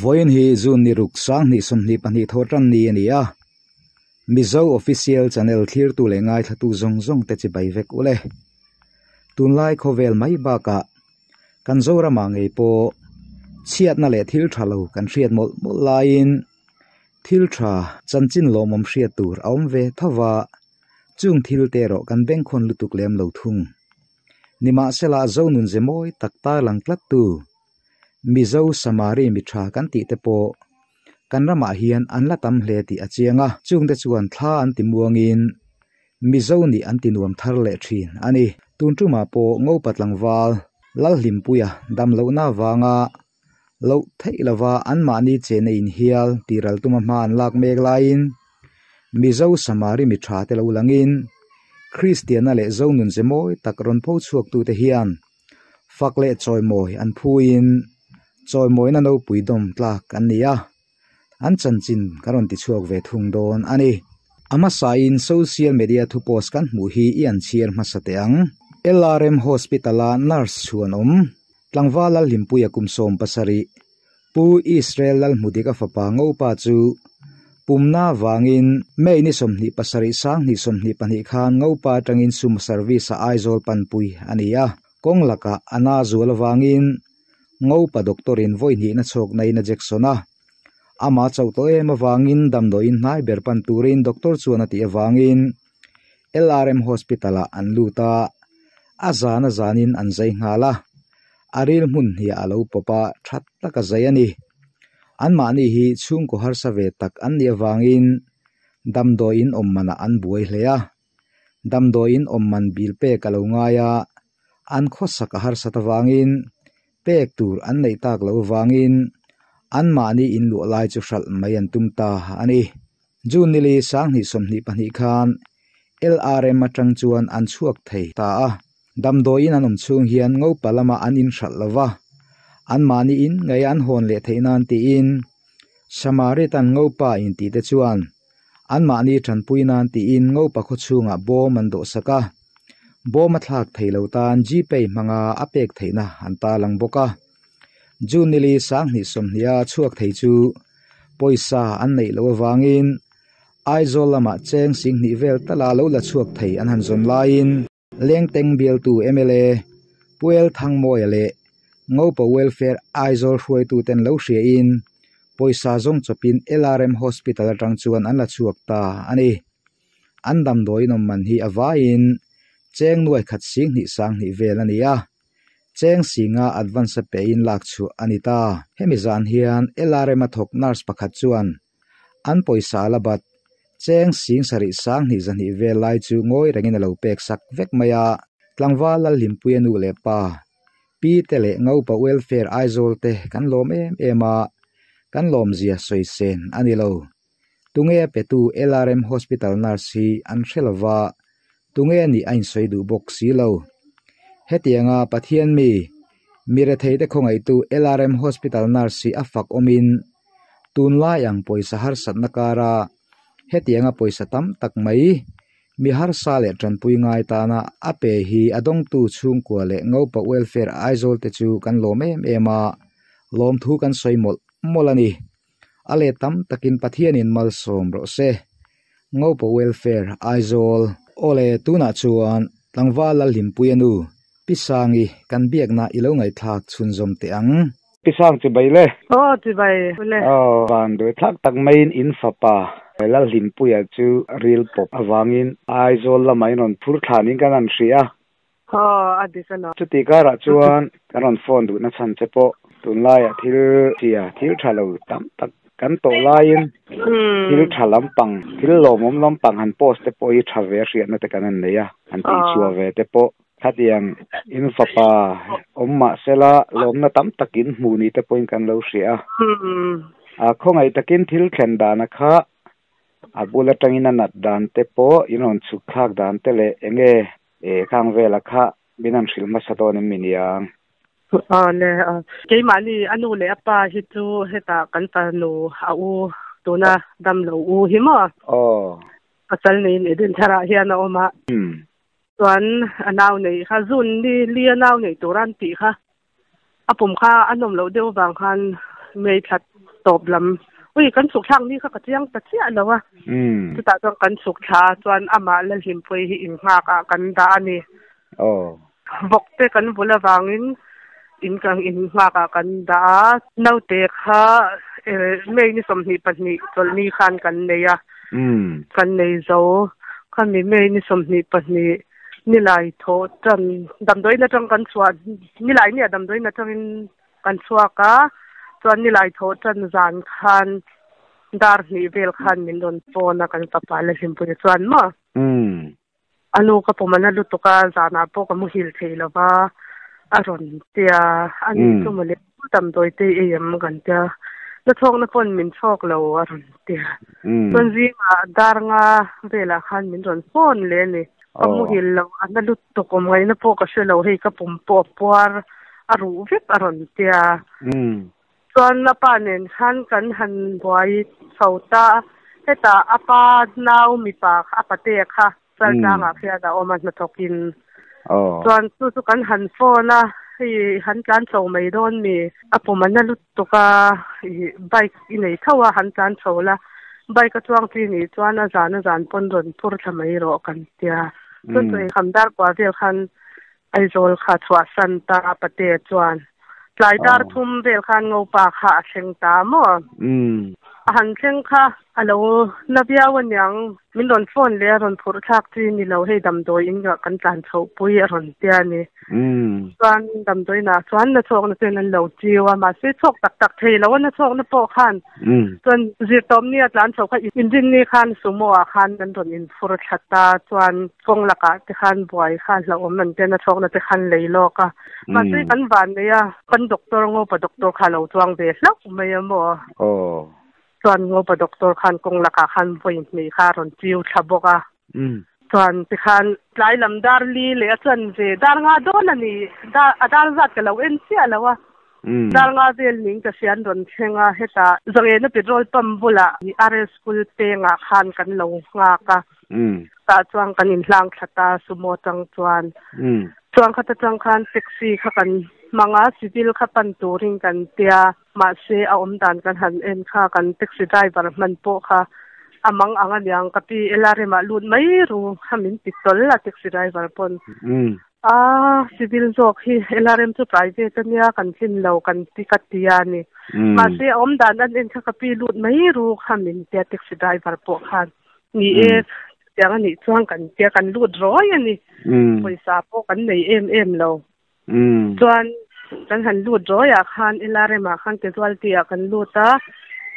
Vawiin hi June ni ruk 2022 thawhtan ni a ni a. Mizo Official Channel thlirtu leh ngaithlatu zawng zawng te chibai vek ule. Tunlai khawvel mai bakah kan Zoramah ngei pawh chhiatna leh thil tha lo kan hriat mawlh mawlh laiin thil tha chanchin lawmawm hriat tur a awm ve tho va, chung thil te erawh kan bengkhawn lutuk lem lo thung. Nimahsela Zonun ze mawi tak tarlang tlattu Mizo Samari mi tha kan tih te pawh kan ramah hian an la tam hle tih a chiang a, chungte chuan thla an ti muangin Mizo nih an ti nuam thar leh thin a ni. Tun tumah pawh Ngopa tlangval Lalhlimpuia dam lohna avanga loh theih lova anmahni chena inhial tihral tuma hma an lak mek laiin Mizo Samari mi tha te lo langin Kristianna leh Zonun ze mawi tak rawn pho chhuaktute hian fak leh chawimawi an phuin chawimawina nopui dawm tlak an ni a, an chanchin ka rawn tichhuak ve thung dawn a ni. A hmasain social media thu post kan hmuh hi i an chhiar hmasa teh ang. LRM Hospital-a nurse chhuan awm, tlangval Lalhlimpuia kum 17, Pu Israel Lalhmudika fapa Ngopa chu pumna vangin May ni 27 2022 khan Ngopa atangin Sumo Service-a Aizawl panpui a ni a. Kawng lakah a na zual avangin Ngopa doctor-in vawi hnihna chhawk naiin a Jackson a. Amah chauh tawh em avangin damdawiin hnai ber pan turin doctor chuan a tih avangin LRM Hospital-ah an lut a, a zan a zanin an zai nghal a. A ril hmun hniah a lo pawp a, that tak a zai a ni. Anmahni hi chhungkaw harsa ve tak an nih avangin damdawiin awm manah an buai hle a. Damdawiin awm man bil pek a lo ngai a, an khawsak a harsat avangin pek tur an neih tak loh avangin anmahni inluah lai chu hralh mai an tum ta a ni. June nili 2022 khan LRM atang chuan an chhuak thei ta a. Damdawiin an awm chhung hian Ngopa lama an inhralh lo va, anmahni in ngei an hawn leh theih nan tiin Samaritan Ngopa intih te chuan anmahni tanpui nan tiin Ngopa khaw chhungah bawm an dawhsak a. Bawm a thlak thei lo tan Gpay hmanga a pek theihna an tarlang bawk a. June nili 2020 a chhuak thei chu pawisa an neih loh avangin Aizawl lamah cheng 20,000 vel tala lo la chhuak thei an han zawn laiin Lengteng bialtu mla Puel Thangmawia leh Ngopa Welfare Aizawl hruaituten lo hriain pawisa zawng chawpin LRM Hospital atang chuan an la chhuak ta a ni. An damdawiin awm man hi a vaiin cheng nuai khat 20,000 20,000 vel a ni a. Cheng singa advance a pein lak chhuah a ni ta. Hemi zan hian LRM a thawk nurse pakhat chuan an pawisa la bat cheng 7,000 2,200 vel lai chu ngawi rengin a lo pek sak vek mai a. Tlangval Lalhlimpuia nu leh pa, Pi te leh Ngopa Welfare Aizawl te kan lawm em em a, kan lawmzia sawi sen a ni lo. Tunge a petu LRM Hospital nurse hi an hre lova, tunge a nih a insawi duh bawk si lo. Hetianga Pathian mi, mi rethei te khawngaihtu LRM Hospital nurse hi a fak awmin, tunlai ang pawisa harsatna kara hetianga pawisa tam tak mai mi harsa leh tanpui ngai tana a pe hi a dawngtu chhungkua leh Ngopa Welfare Aizawl te chu kan lawm em em a, lawmthu kan sawi mawlh mawlh a ni. A let tam takin Pathianin malsawm rawh se. Ngopa Welfare Aizawl. Awle, tunah chuan tlangval Lalhlimpuia nu Pi Sangi kan biakna i lo ngaihthlak chhunzawm teh ang. Pi Sang chibai le. Aw chibai le. Aw van duaithlak tak maiin in fapa Lalhlimpuia chu ril pawp avangin Aizawl lamah in rawn phur thlanin kan han hria a. Aw a dik a lo. Chuti karah chuan kan rawn phone duhna chhan che pawh tunlaiah thil chhia thil tha lo tam tak kan tawh laiin thil tha lampang thil lawmawm lampang han post te pawh hi tha ve a hriatna te kan han nei a, han tihchhuah ve te pawh khatiang in fapa awm mahsela lawmna tam takin hmuh ni te pawhin kan lo hria a. A khawngaih takin thil thlen dana kha a bul atangin a nat dan te pawh in rawn chhuk thlak dan te leh enge e khang vela kha min han hrilh hmasa dawn em mi niang. Aw le, keimahni a nu leh a pa hi chu hetah kan fanu a u tuna dam lo u hi maw? Aw. Pasal neiin Eden tharah hian a awm a. Chuan a nau nei kha zun ni li a nau nei tur an tih kha a pum kha a nawm loh deuh avang khan May thla tawp lam ui kan chhuk thlak ni kha ka chiang ta chiah lo a. Chutah chuan kan chhuk thla a chuan amah Lalhlimpui hi innghak ah kan dah a ni. Vawk te kan vul avangin in kan innghak ah kan dah a. Naute kha May ni 22 chawlhni khan kan nei a. Kan nei zo. Khami May ni 22 nilai thawh tan damdawiin atang kan chhuah nilai nia damdawiin atangin kan chhuak a chuan nilai thawh tan zan khan dar hnih vel khan min rawn phone a kan fapa la hlimpui chuan maw a nu ka pawm ana lutuk a zanah pawh ka muhil thei lova a rawn tia a ni chu mawle damdawi te ei em kan tia na chhawkna pawn min chhawk lo a rawn tia chuan zingah dar nga velah khan min rawn phone leh a ni ka muhil lo a na lutuk awm ngaihna pawh ka hre lo hei ka pum pawh a puar a ruh vek a rawn tia chuan a pa nen khan kan han buai chho ta a hetah a pa nau mipa a patea kha Chaltlangah khian a awm a hnathawkin chuan chu chu kan han phone a hei han tlan chho mai dawn mi a pum a na lutuk a ih bike i nei tho a han tlan chho la bike a chuang chi nih chuan a zan a zan pawn rawn phur thla mai rawh kan tia chuan chu eikham dar kua vel khan Aizawl kha chhuahsan ta Patea chuan tlai dar thum vel khan Ngopa kha a thleng ta maw? A han thleng kha a lo na viau aniang, min rawn phone leh a rawn phurh thlak chi ni lo, hei damdawi in kan tlan chhoh pui a rawn tia ni. Chuan damdawiinah chuan na chhawkna chuan an lo chiu a, mahse chhawk tak tak thei lo a na chhawkna pawh khan Chuan zirtawpni a tlan chho kha inrinni khan sumo ah khan an rawn infur thla ta chuan kawng lakah te khan buai kha hlauhawm an ten a chhawkna te khan lei lawk a. Mahse kan van nei a, kan doctor Ngopa doctor kha a lo chuang ve hlauh mai a maw. Chuan Ngopa doctor khan kawng lakah khan vawi hnih kha a rawn chiu thla bawk a. Chuan tikhan tlai lam dar li leh a chan ve dar nga dawn a ni dar a dar zat ka lo en chiah lo a dar nga vel ning ka hria an rawn thleng a hetah Zangena petrol pump bulah RS school pengah khan kan lo nghak a tah chuan kan inhlang thla ta sumo atang chuan chuan khat atang khan taxi kha kan hmang a civil kha pan turin kan tia Mahse, a awm dan kan han en kha kan taxi driver hman pawh kha a mang ang aniang ka pi LRM ah lut mai ru kha min ti tawl a taxi driver pawn. A civil zawk hi LRM chu private ania kan tlin lo kan ti ka ti a ni. Mahse, a awm dan an en kha ka pi lut mai ru kha min tia taxi driver pawh khan. Ni e, chutiang anih chuan kan tia kan lut rawi a ni. Pawisa pawh kan nei em em lo. Chuan kan han lut rawi ah khan LRM ah khan casualty ah kan lut a,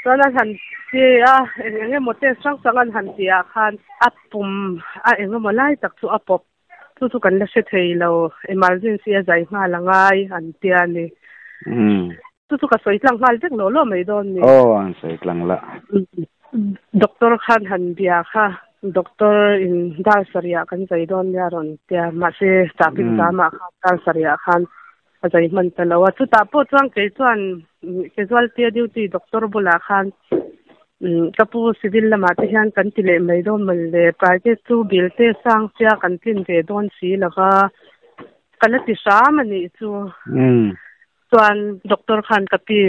chuan an han ti a eng eng emaw test hrang hrang an han tih ah khan a pum a eng emaw lai tak chu a pawp chu chu kan la hre thei lo emergency a zai nghal a ngai an tia a ni. Chu chu ka sawi tlang nghal vek lo lo mai dawn ni. Aw an sawi tlang la. Doctor khan han bia kha doctor in dar sarih ah kan zai dawn nia rawn tia mahse traffic jam ah khan dar sarih ah khan a zai hman ta lo a chutah pawh chuan kei chuan casualty a duty doctor bulah khan ka pu civil lamah te hian kan ti leh mai dawn maw le private chu bill te sang sia kan tlin ve dawn si lova ka la ti hram a nih chu. Chuan doctor khan ka pi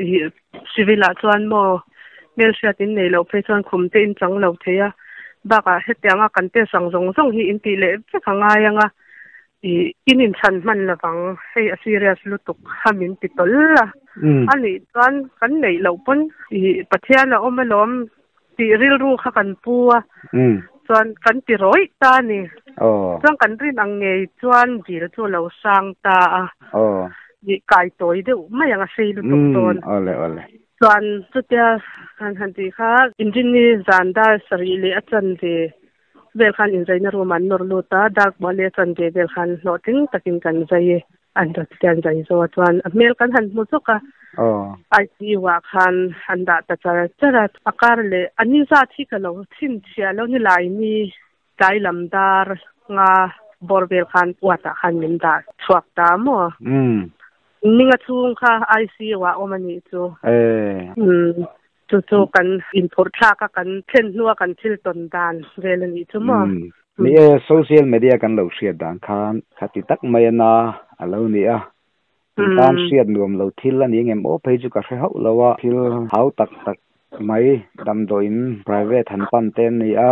ih civil ah chuan maw hmelhriat in nei loh phei chuan khum te in chang lo thei a, bakah hetiang a kan test ang zawng zawng hi in tih leh vek a ngai ang a, ih in inchhan hman lovang hei a serious lutuk kha min ti tawl a, a nih chuan kan neih loh pawn ih Pathian a awm alawm tih rilru kha kan pu a, chuan kan ti rawih ta a ni. Chuan kan rin ang ngei chuan dil chu a lo hrang ta a, ih kai tawi deuh mai ang a sei lutuk dawn. Chuan chutia kan han tih kha inrinni zan dar sarih leh a chanve vel khan inzaina room ah an nawr lut a, dark ball leh a chanve vel khan hlawhtling takin kan zai e. An rawn ti an zai zo a chuan a hmel kan han hmu zawk a, ICU ah khan an dah ta char char a, a kar leh a ni zat hi ka lo chhinchhiah lo ni lai ni tlai lam dar nga bawr vel khan uat ah khan min dah chhuak ta maw? Ninga chhung kha ICU ah awm a nih chu. Chu chu kan inphurh thlak a, kan thlen hnua kan thil tawn dan vel a nih chu maw? Ni e, social media kan lo hriat dan khan khati tak mai a na a lo ni a. Tan hriat nuam lo thil ani ngem aw phei chu ka hre hauh lo a thil hau tak tak mai damdawiin private han pan te an ni a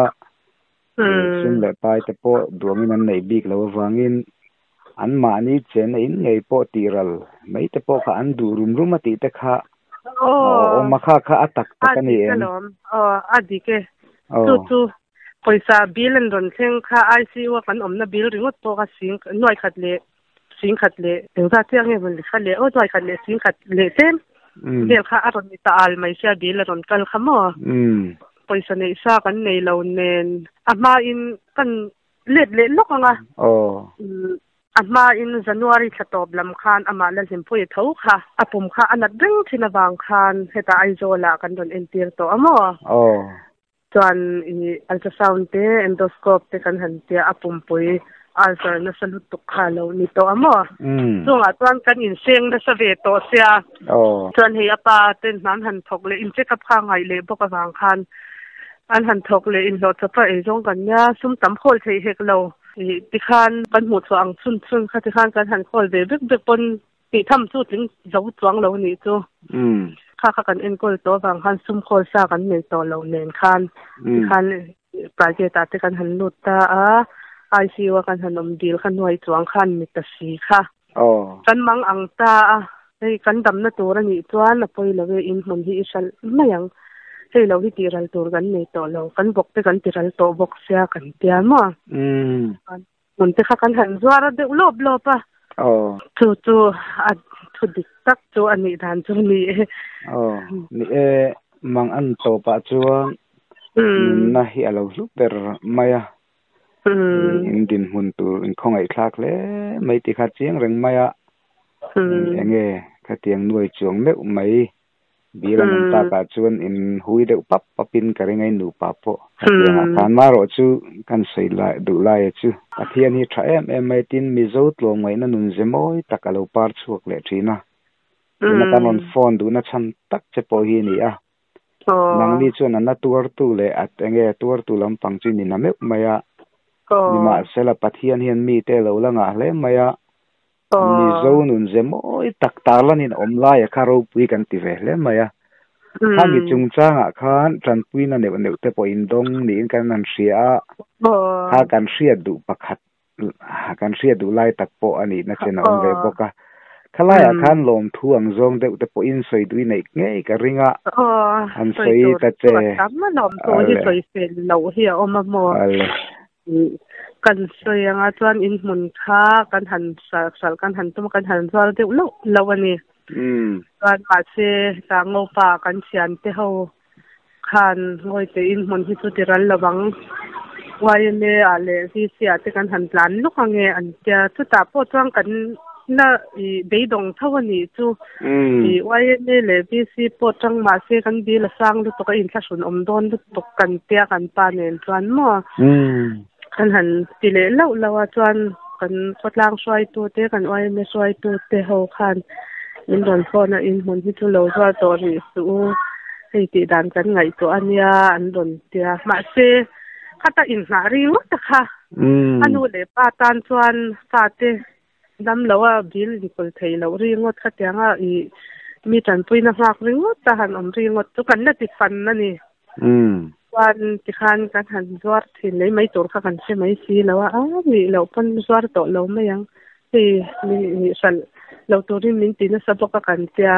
sum leh pai te pawh duangin an neih bik loh avangin an mahni chenna in ngei pawh tih ral mai te pawh kha an duh rum rum a tih te kha a awm a kha kha a tak tak a ni em? A dik e. Chu chu pawisa bill an rawn thleng kha ICU a kan awmna bill ringawt pawh kha sing nuai khat leh sing khat leh engzat chiah nge mawn kha leh aw nuai khat leh sing khat leh tlem vel kha a rawn ni ta al mai sia bill a rawn kal kha maw. Pawisa neih sa kan nei lo nen a hmain kan let leh lawk ang a. A hmain January thla tawp lam khan amah la hlimpui a tho kha a pum kha a nat reng thin avang khan hetah Aizawl ah kan rawn entir tawh a maw. Chuan i ultrasound te endoscope te kan han tia a pumpui ulcer nasa lutuk kha lo ni tawh a maw. Chungah chuan kan inseng nasa ve tawh sia. Chuan hei a pa ten hna an han thawk leh in check up kha ngaih leh bawk avang khan an han thawk leh inhlawh chawp a eizawng kan nia sum tam khawl theih hek lo. Tikhan kan hmuh chhuah ang chhun chhun kha tikhan kan han khawl ve vek vek pawn tih tham chu tling zo chuang lo anih chu. Kha kha kan enkawl tawh avang khan sum khawl sa kan nei tawh lo nen khan tikhan private ah te kan han lut ta a, ICU a kan han awm dil kha hnuai chuang khan mi ta si kha. Kan mang ang ta a, hei kan damna tur anih chuan a pawi lo e, in hmun hi i hralh mai ang. Hei lo hi tih ral tur kan nei tawh lo, kan vawk te kan ti ral tawh bawk sia kan tia maw. Hmun te kha kan han zuar a deuh lawp lawp a. Chu chu a thu dik tak chu a nih dan chu ni e. Aw, ni e, mang an tawpah chuan nunna hi a lo hlu ber mai a. In dinhmun tur in khawngaihthlak hle mai ti kha chiang reng mai a. Enge khatiang nuai chuang meuh mai Bill an awm takah chuan in hui deuh pap papin ka ring a in nupa pawh khatiangah khan marawh chu kan sawi lai duh laia chu Pathian hi tha em em mai tin Mizo tlawmngaihna nun ze mawi tak a lo par chhuak leh thin a. Tuna kan rawn phone duhna chhan tak che pawh hi a ni a. Nangni chuan a na tuartu leh a enge tuartu lampang chu in in a meuh mai a. Nimahsela Pathian hian mite lo la ngah hle mai a. Mizo nun ze mawi tak tarlanin awm laia kha ropui kan ti ve hle mai a. Khami chungchangah khan tanpuina neuh neuh te pawh in dawng niin kan han hria a. Kha kan hriat duh pakhat, kan hriat duh lai tak pawh a nihna chen a awm ve bawk a. Khalaiah khan lawmthu ang zawng deuh te pawhin sawi duh i neih ngei ka ring a. Han sawi ta che. Ale. Kan sawi anga chuan in hmun kha kan han hralh kan han tum a, kan han zuar deuh loh loh a ni. Chuan mahse hetah Ngopa kan thiante ho khan ngawite in hmun hi chu ti ral lo ang. YMA ah leh VC ah te kan han tlan lawk ange an tia. Chutah pawh chuan kan la beidawng tho a nih chu. YMA leh VC pawh tang mahse kan bill a sang lutuk a inthlahrun awm dawn lutuk kan tia kan pa nen chuan maw kan han ti leh lauh lauh a chuan kan khawtlang hruaitu te kan YMA hruaitu te ho khan min rawn phone a in hmun hi chu lo zuar tawh rih suh u hei tih dan kan ngaihtuah a nia an rawn tia mahse khata inhnah ringawt a kha a nu leh pa tan chuan fate Dam lo a bill inkawl thei loh ringawt khatianga i mi tanpuina nghak ringawt a han awm ringawt chu kan la ti fan a ni. Chuan tikhan kan han zuar thin lei mai tur kha kan hre mai si lo a, a nih loh pawn zuar tawh lo mai ang hei mi hralh lo turin min ti nasa bawk a kan tia.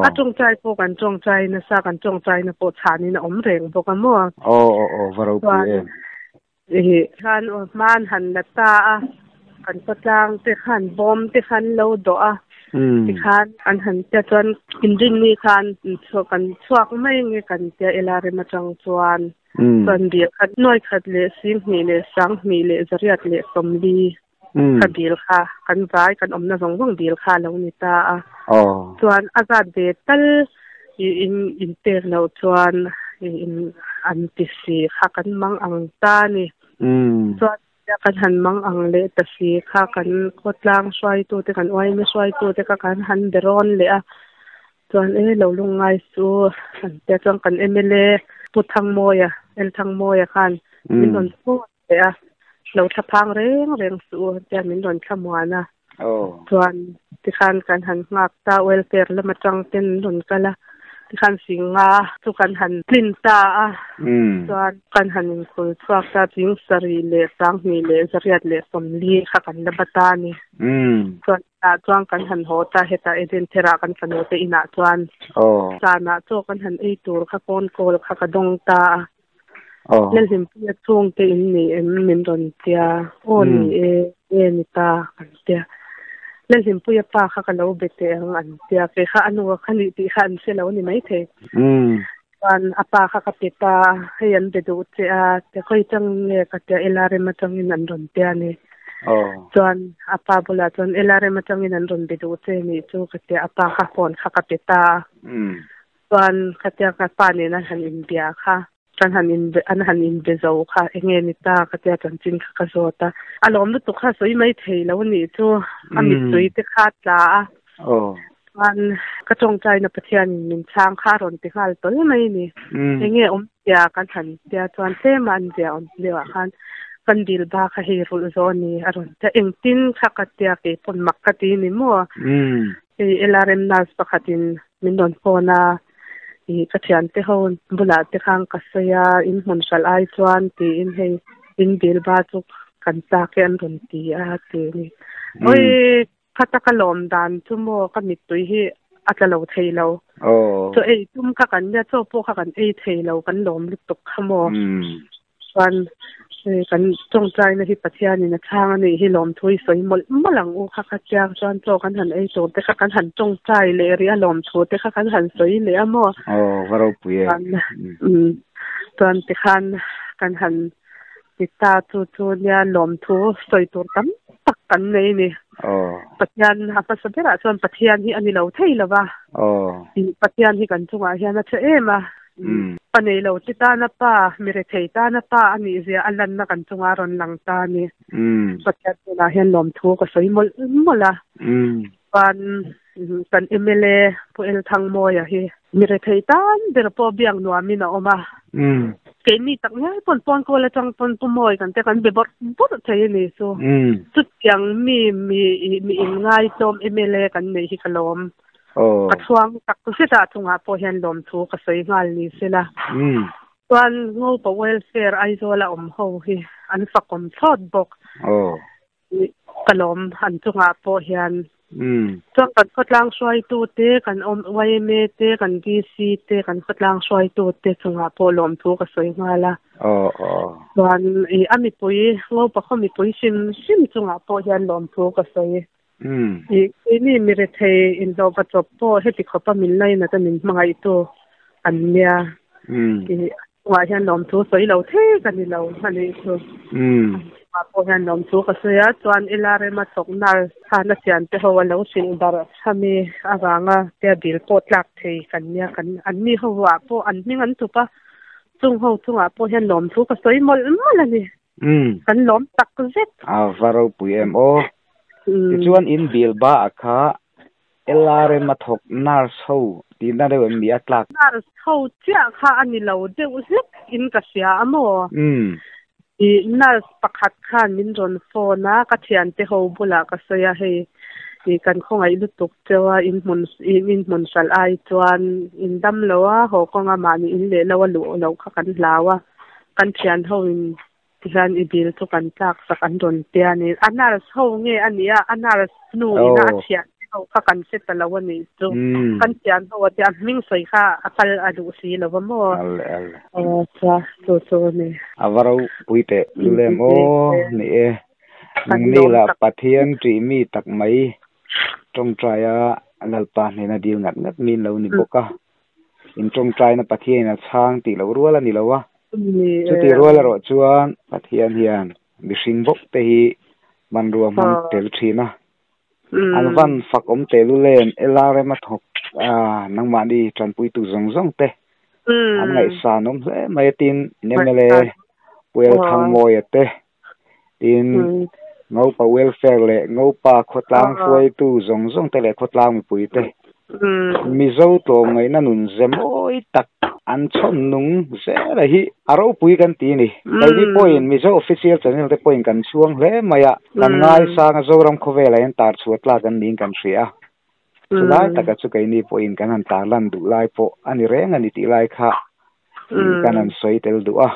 A tawngtai pawh kan tawngtai nasa kan tawngtaina pawh chhanin a awm reng bawk a maw. Aw aw aw va ropui em. Khan hman han la ta a, kan khawtlang te khan bawm te khan lo dawh a, tikhan an han tia chuan inrinni khan kan chhuak mai nge kan tia ela rem atang chuan chuan dil khat nuai khat leh singhnih leh sanghnih leh zariat leh sawmli kha dil kha kan vai kan awmna zawng zawng dil kha a lo ni ta a, chuan a zat ve tal in inpek loh chuan in an ti si kha kan mang ang ta a ni. Chuan kan han mang ang leh ta si kha kan khawtlang hruaitu te kan uaime hruaitu te kha kan han be rawn leh a, chuan e lo lungngai chu an tia chuan kan MLA Pu Thangmawia L Thangmawia khan min rawn phone leh a, lo thlaphang reng reng suh u tia min rawn thlamuan a. Chuan tikhan kan han nghak ta welfare lam atang ten rawn kal a tikhan singa chu kan han tlin ta a. Chuan kan han inkhul chhuak ta ching sari leh sanghnih leh zariat leh sawmli kha kan la ba ta ni. Chuan tah chuan kan han haw ta hetah Edenthera kan fanu te inah chuan. Zanah chaw kan han ei tur kha phone call kha ka dawng ta a. Lalhlimpuia chhungte in ni em min rawn tia. Aw ni e, e ni ta an tia. Lalhlimpuia pa kha ka lo be teh ang an tia. Kei kha a nu kha nih tih kha an hre lo ni maithei. Chuan a pa kha ka pe ta a, hei an be duh che a, tia khawi chang nge ka tia LRM atangin an rawn tia ni. Chuan a pa bulah chuan LRM atangin an rawn be duh che nih chu ka tia a pa kha phone kha ka pe ta a. Chuan ka tia ka pa nen an han inbia kha. Kan han inbe an han inbe zo kha enge ni ta ka tia chanchin kha ka zawt a. A lawm lutuk kha sawi mai thei lo nih chu a mittui te kha a tla a. Chuan ka tawngtaina Pathianin min chhang kha a rawn ti nghal tawl mai ni. Enge awm tia kan han tia chuan tlema an zia awm deuhah khan kan dil ba kha hei rulh zawh a ni a rawn tia. Engtin kha ka tia keipawn mak ka ti ni maw. Hei LRM nurse pakhatin min rawn phone a, ih ka thiante ho bulah te khan ka sawi a, in hmun hralh ai chuan tiin hei in dil ba chu kan chak e an rawn ti a ti a ni. Awi khata ka lawm dan chu maw ka mittui hi a tla lo thei lo. Chaw ei tum kha kan nia chaw pawh kha kan ei thei lo kan lawm lutuk kha maw. Chuan kan tawngtaina hi Pathianin a chhang a nih hi lawmthu i sawi mawlh mawlh ang u kha kha chiang chuan chaw kan han ei tur te kha kan han tawngtai leh rih a lawmthu te kha kan han sawi leh a maw. Aw va ropui e. Chuan chuan tikhan kan han ti ta chu chu nia lawmthu sawi tur tam tak kan nei a ni. Pathian a hmasa berah chuan Pathian hi a ni lo thei lo va. Pathian hi kan chungah hian a tha em a. Pa nei lo te tana pa, mi rethei tana pa a nih zia a lanna kan chunga a rawn lang ta a ni. Pathian hnenah hian lawmthu ka sawi mawlh mawlh a. Chuan kan mla Pu El Thangmawia hi mi rethei tan ber pawh biak nuamin a awm a. Keini tak ngial pawn phone call atang pawn Pu Mawi kan te kan be bawrh bawrh thei a ni chu. Chutiang mi mi mi inngaitawm mla kan neih hi ka lawm. Ka chhuang tak zet ah chungah pawh hian lawmthu ka sawi nghal ni sela. Chuan Ngopa Welfare Aizawl a awm ho hi an fakawm thlawt bawk. Ka lawm an chungah pawh hian. Chuan kan khawtlang hruaitu te, kan yma te, kan DC te, kan khawtlang hruaitu te chungah pawh lawmthu ka sawi nghal a. Chuan a mipui, Ngopa khaw mipui hrim hrim chungah pawh hian lawmthu ka sawi. Keini mi rethei inhlawhva chawp pawh heti khawpa min lainat a min hmangaihtu an nia. Chungah hian lawmthu sawi lo thei ka ni lo a nih chu. Chungah pawh hian lawmthu ka sawi a, chuan LRM a thawk nurse khan a thiante ho a lo hrilh darh ami avanga tia dil pawh tlak thei kan nia. Kan an mi ho ah pawh an hming an thup a, chung ho chungah pawh hian lawmthu ka sawi mawlh mawlh a ni. Kan lawm tak zet. A va ropui em aw. Tichuan in bill ba a kha LRM a thawk nurse ho tihna deuh em ni a tlak? Nurse ho chiah kha a ni lo deuh hlek in ka hria a maw? Ih nurse pakhat khan min rawn phone a, ka thiante ho bulah ka sawi a, hei ih kan khawngaih lutuk cheu a, in hmun in hmun hralh ai chuan in dam lo a, haw kawnga mahni in leh lo a luh loh kha kan hlau a. Kan thian ho in tihian i bill chu kan tlak sak an rawn tia a ni. A nurse ho nge a nia, a nurse nu ina a thian te ho kha kan hre ta lo a nih chu. Kan thian ho a tia a hming sawi kha a kal a duh si lo va maw. Aw chua chu chu a ni. A va ropui teh lem aw ni e. Nangni lah Pathian ṭih mi tak mai ṭawngṭaia Lalpa hnena dil ngat ngat mi in lo ni bawk a. In tawngtaina Pathianin a chhang tih loh rual a ni lo a. Chuti rual erawh chuan Pathian hian mihring bawk te hi hmanrua hmang tel thin a. An van fak awm teh lul em LRM a thawk a nangmahni tanpuitu zawng zawng te an ngaihsan awm hle mai a tin mla Puel Thangmawia te tin Ngopa Welfare leh Ngopa khawtlang hruaitu zawng zawng te leh khawtlang mipui te. Mizo tlawmngaihna nun ze mawi tak an chhawn nung zela hi a ropui kan ti a ni. Keini pawhin Mizo Official Channel te pawhin kan chhuang hle mai a, kan ngaisang a Zoram khawvelah hian tar chhuah tlak an niin kan hria a. Chulai taka chu keini pawhin kan han tarlan duh lai pawh a ni reng a ni tih lai kha kan han sawi tel duh a.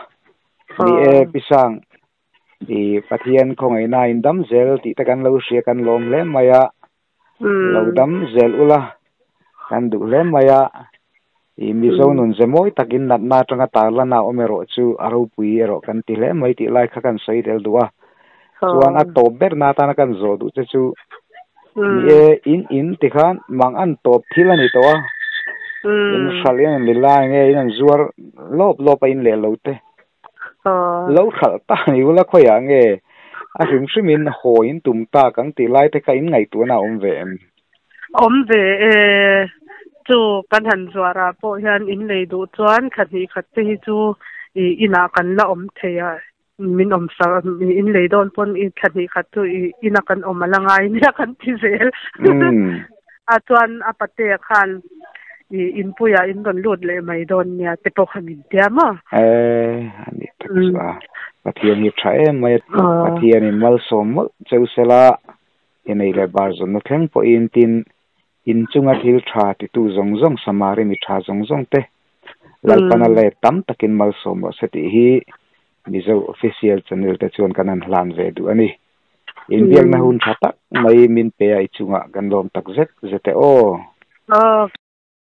Ni e, Pi Sang, i Pathian khawngaihna in dam zel tih te kan lo hria kan lawm hle mai a. Lo dam zel ula kan duh hle mai a, i Mizo nun ze mawi takin natna atanga tarlana awm erawh chu a ropui erawh kan ti hle mai tih lai kha kan sawi tel duh a. Chuan a tawp berna atana kan zawh duh che chu ni e, in in ti khan mang an tawp thil a ni tawh a, in hralh in an li lai nge in an zuar lawp lawp a in leh lo te. Lo hralh ta ni ula khawiah nge a hrim hrimin haw in tum tak ang tih lai te kha in ngaihtuahna a awm ve em? Awm ve e, chu kan han zuarah pawh hian in lei duh chuan thla hnih khat te hi chu i inah kan la awm thei a, min awm sak in lei dawn pawn i thla hnih khat chu i ina kan awm a la ngai nia kan ti zel. A chuan a patea khan i inpuiah in rawn lut leh mai dawn nia te pawh kha min tia maw? Eh, a nih tak chu a. Pathian hi tha em mai a. Pathianin malsawm mawlh cheu sela, i nei leh bar zawnna thleng pawhin tin inchunga thil tha titu zawng zawng Samari mi tha zawng zawng te Lalpana let tam takin malsawm rawh se tih hi Mizo Official Channel te chuan kan han hlan ve duh a ni. Inbiakna hun tha tak mai min pe a i chungah kan lawm tak zet zet e aw.